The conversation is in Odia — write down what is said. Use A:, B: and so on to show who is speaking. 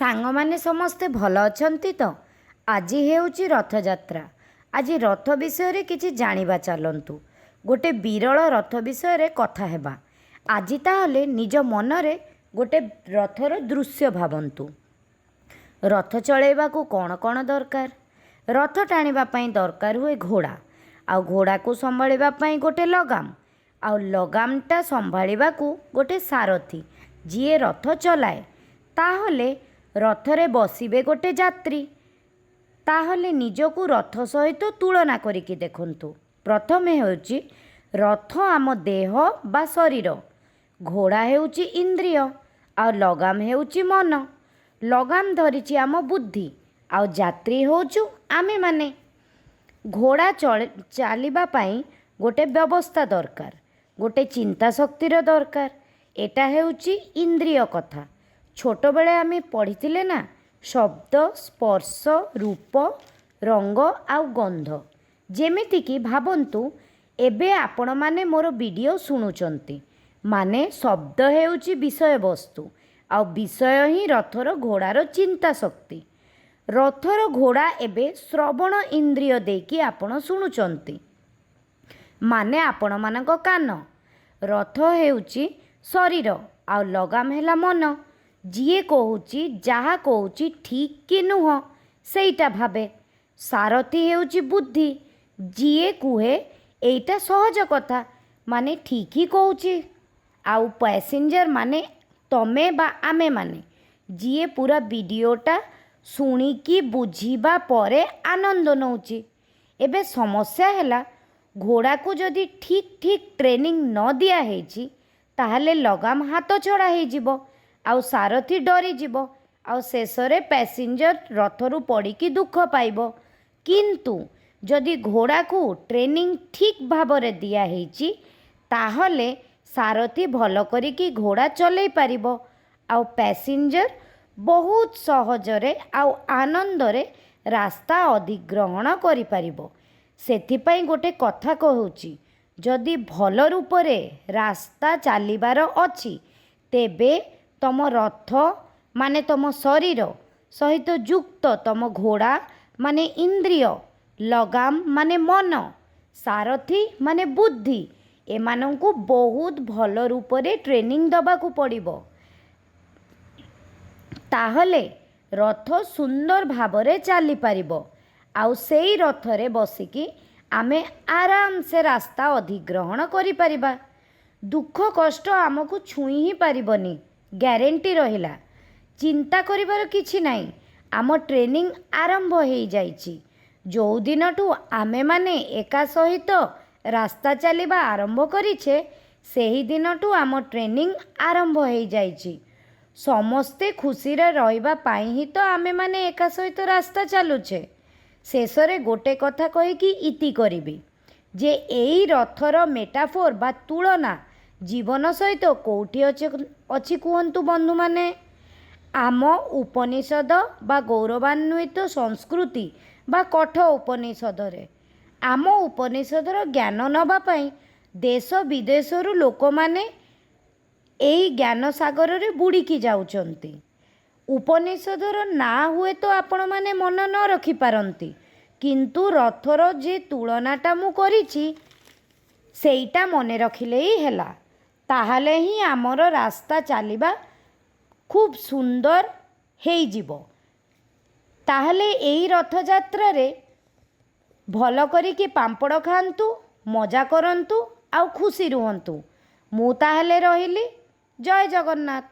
A: ସାଙ୍ଗମାନେ ସମସ୍ତେ ଭଲ ଅଛନ୍ତି ତ? ଆଜି ହେଉଛି ରଥଯାତ୍ରା। ଆଜି ରଥ ବିଷୟରେ କିଛି ଜାଣିବା ଚାଲନ୍ତୁ। ଗୋଟେ ବିରଳ ରଥ ବିଷୟରେ କଥା ହେବା। ଆଜି ତାହେଲେ ନିଜ ମନରେ ଗୋଟେ ରଥର ଦୃଶ୍ୟ ଭାବନ୍ତୁ। ରଥ ଚଳେଇବାକୁ କ'ଣ କ'ଣ ଦରକାର? ରଥ ଟାଣିବା ପାଇଁ ଦରକାର ହୁଏ ଘୋଡ଼ା, ଆଉ ଘୋଡ଼ାକୁ ସମ୍ଭାଳିବା ପାଇଁ ଗୋଟେ ଲଗାମ, ଆଉ ଲଗାମଟା ସମ୍ଭାଳିବାକୁ ଗୋଟେ ସାରଥି, ଯିଏ ରଥ ଚଲାଏ। ତାହେଲେ ରଥରେ ବସିବେ ଗୋଟେ ଯାତ୍ରୀ। ତାହେଲେ ନିଜକୁ ରଥ ସହିତ ତୁଳନା କରିକି ଦେଖନ୍ତୁ। ପ୍ରଥମେ ହେଉଛି ରଥ ଆମ ଦେହ ବା ଶରୀର, ଘୋଡ଼ା ହେଉଛି ଇନ୍ଦ୍ରିୟ, ଆଉ ଲଗାମ ହେଉଛି ମନ। ଲଗାମ ଧରିଛି ଆମ ବୁଦ୍ଧି, ଆଉ ଯାତ୍ରୀ ହେଉଛୁ ଆମେମାନେ। ଘୋଡ଼ା ଚାଲିବା ପାଇଁ ଗୋଟେ ବ୍ୟବସ୍ଥା ଦରକାର, ଗୋଟେ ଚିନ୍ତା ଶକ୍ତିର ଦରକାର। ଏଟା ହେଉଛି ଇନ୍ଦ୍ରିୟ କଥା। ଛୋଟବେଳେ ଆମେ ପଢ଼ିଥିଲେ ନା, ଶବ୍ଦ, ସ୍ପର୍ଶ, ରୂପ, ରଙ୍ଗ ଆଉ ଗନ୍ଧ। ଯେମିତିକି ଭାବନ୍ତୁ, ଏବେ ଆପଣମାନେ ମୋର ଭିଡ଼ିଓ ଶୁଣୁଛନ୍ତି, ମାନେ ଶବ୍ଦ ହେଉଛି ବିଷୟବସ୍ତୁ, ଆଉ ବିଷୟ ହିଁ ରଥର ଘୋଡ଼ାର ଚିନ୍ତା ଶକ୍ତି। ରଥର ଘୋଡ଼ା ଏବେ ଶ୍ରବଣ ଇନ୍ଦ୍ରିୟ ଦେଇକି ଆପଣ ଶୁଣୁଛନ୍ତି, ମାନେ ଆପଣମାନଙ୍କ କାନ। ରଥ ହେଉଛି ଶରୀର, ଆଉ ଲଗାମ ହେଲା ମନ। ଯିଏ କହୁଛି, ଯାହା କହୁଛି ଠିକ୍ କି ନୁହଁ, ସେଇଟା ଭାବେ। ସାରଥି ହେଉଛି ବୁଦ୍ଧି, ଯିଏ କୁହେ ଏଇଟା ସହଜ କଥା, ମାନେ ଠିକ୍ ହିଁ କହୁଛି। ଆଉ ପ୍ୟାସେଞ୍ଜର ମାନେ ତମେ ବା ଆମେମାନେ, ଯିଏ ପୁରା ଭିଡ଼ିଓଟା ଶୁଣିକି ବୁଝିବା ପରେ ଆନନ୍ଦ ନେଉଛି। ଏବେ ସମସ୍ୟା ହେଲା, ଘୋଡ଼ାକୁ ଯଦି ଠିକ୍ ଠିକ୍ ଟ୍ରେନିଂ ନ ଦିଆହେଇଛି, ତାହେଲେ ଲଗାମ ହାତ ଛଡ଼ା ହେଇଯିବ, ଆଉ ସାରଥି ଡରିଯିବ, ଆଉ ଶେଷରେ ପ୍ୟାସେଞ୍ଜର ରଥରୁ ପଡ଼ିକି ଦୁଃଖ ପାଇବ। କିନ୍ତୁ ଯଦି ଘୋଡ଼ାକୁ ଟ୍ରେନିଂ ଠିକ୍ ଭାବରେ ଦିଆହେଇଛି, ତାହେଲେ ସାରଥି ଭଲ କରିକି ଘୋଡ଼ା ଚଲେଇ ପାରିବ, ଆଉ ପ୍ୟାସେଞ୍ଜର ବହୁତ ସହଜରେ ଆଉ ଆନନ୍ଦରେ ରାସ୍ତା ଅଧିଗ୍ରହଣ କରିପାରିବ। ସେଥିପାଇଁ ଗୋଟେ କଥା କହୁଛି, ଯଦି ଭଲ ରୂପରେ ରାସ୍ତା ଚାଲିବାର ଅଛି, ତେବେ ତମ ରଥ ମାନେ ତମ ଶରୀର ସହିତ ଯୁକ୍ତ ତମ ଘୋଡ଼ା ମାନେ ଇନ୍ଦ୍ରିୟ, ଲଗାମ ମାନେ ମନ, ସାରଥି ମାନେ ବୁଦ୍ଧି, ଏମାନଙ୍କୁ ବହୁତ ଭଲ ରୂପରେ ଟ୍ରେନିଂ ଦେବାକୁ ପଡ଼ିବ। ତାହେଲେ ରଥ ସୁନ୍ଦର ଭାବରେ ଚାଲିପାରିବ, ଆଉ ସେଇ ରଥରେ ବସିକି ଆମେ ଆରାମସେ ରାସ୍ତା ଅଧିଗ୍ରହଣ କରିପାରିବା। ଦୁଃଖ କଷ୍ଟ ଆମକୁ ଛୁଇଁ ହିଁ ପାରିବନି, ଗ୍ୟାରେଣ୍ଟି ରହିଲା। ଚିନ୍ତା କରିବାର କିଛି ନାହିଁ, ଆମ ଟ୍ରେନିଂ ଆରମ୍ଭ ହେଇଯାଇଛି। ଯେଉଁଦିନଠୁ ଆମେମାନେ ଏକା ସହିତ ରାସ୍ତା ଚାଲିବା ଆରମ୍ଭ କରିଛେ, ସେହିଦିନଠୁ ଆମ ଟ୍ରେନିଂ ଆରମ୍ଭ ହେଇଯାଇଛି। ସମସ୍ତେ ଖୁସିରେ ରହିବା ପାଇଁ ହିଁ ତ ଆମେମାନେ ଏକା ସହିତ ରାସ୍ତା ଚାଲୁଛେ। ଶେଷରେ ଗୋଟେ କଥା କହିକି ଇତି କରିବି ଯେ ଏଇ ରଥର ମେଟାଫୋର୍ ବା ତୁଳନା ଜୀବନ ସହିତ କେଉଁଠି ଅଛି କୁହନ୍ତୁ ବନ୍ଧୁମାନେ? ଆମ ଉପନିଷଦ ବା ଗୌରବାନ୍ୱିତ ସଂସ୍କୃତି ବା କଠ ଉପନିଷଦରେ। ଆମ ଉପନିଷଦର ଜ୍ଞାନ ନେବା ପାଇଁ ଦେଶ ବିଦେଶରୁ ଲୋକମାନେ ଏଇ ଜ୍ଞାନ ସାଗରରେ ବୁଡ଼ିକି ଯାଉଛନ୍ତି। ଉପନିଷଦର ନାଁ ହୁଏତ ଆପଣମାନେ ମନ ନ ରଖିପାରନ୍ତି, କିନ୍ତୁ ରଥର ଯେ ତୁଳନାଟା ମୁଁ କରିଛି, ସେଇଟା ମନେ ରଖିଲେ ହିଁ ହେଲା। ତାହେଲେ ହିଁ ଆମର ରାସ୍ତା ଚାଲିବା ଖୁବ୍ ସୁନ୍ଦର ହେଇଯିବ। ତାହେଲେ ଏଇ ରଥଯାତ୍ରାରେ ଭଲ କରିକି ପାମ୍ପଡ଼ ଖାଆନ୍ତୁ, ମଜା କରନ୍ତୁ ଆଉ ଖୁସି ରୁହନ୍ତୁ। ମୁଁ ତାହେଲେ ରହିଲି। ଜୟ ଜଗନ୍ନାଥ।